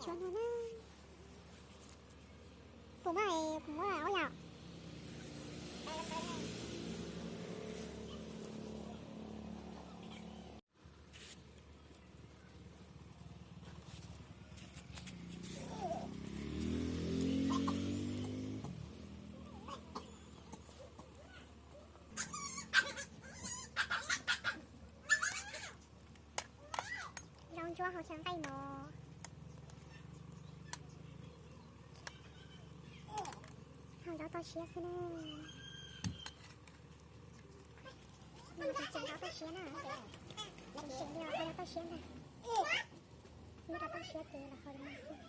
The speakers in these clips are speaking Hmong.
Tshuav no na. Puas muab, puas muab ob yam? Zaub ntsuab hau xyaw nqaij mos. Hau zaub toj siab xwb na. Tus tseem hau toj siab na. Tus tseem li hau zaub toj siab ntag. Nyob rau toj siab ces los hau li no xwb.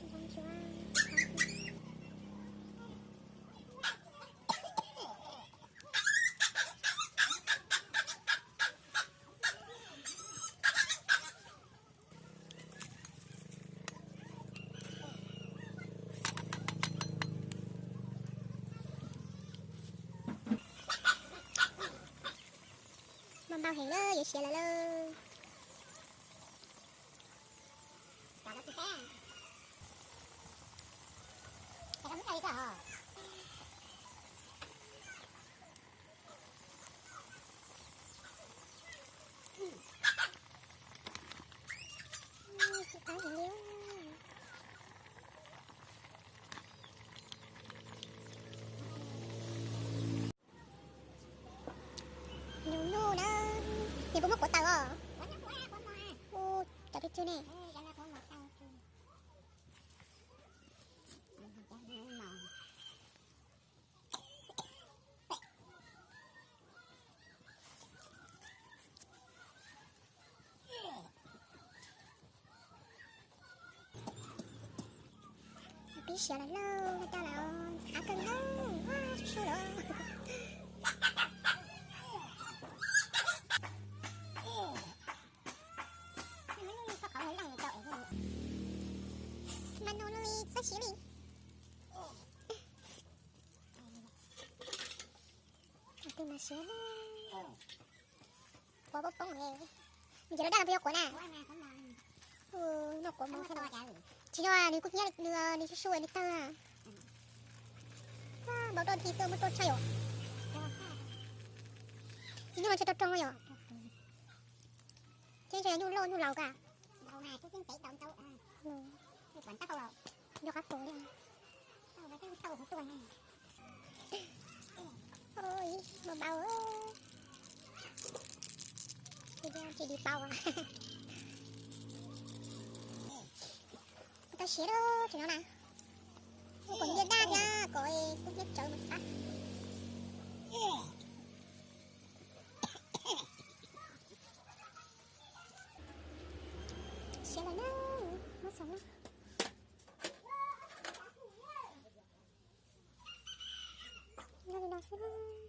Zaub ntsuab. Npau npau heev lawm, yuav siav lawm lauj. Nyuj nyuj na, nws puas muab kuav taws os? Ua, cov tsw tsw ne. Pib siav lawm lauj, coj lawm, av kawg lauj, ua su su lawm. Mas nus li txhob siav li. Tus mas siav na. Quav poob poob ne. Nws ces lawv daj los puas yuav quav na? Noj quav mov thiab. Tsis yog, nws kub hnyiab, nws su su nws tawg. Npau rau thi xwb muab rau tshaj yom. Nyuj no tsis tau rau yom. Ces nyuj loj nyuj laus ka. Yog qab pus li. Ua, npau npau. Tsis di pau. Tau siav lawm tseem no na. Kom nyiaj daj thiab kom kub hnyiab tsawv mas qab. Siav lawm na, muab xav na. Nyob li no xwb.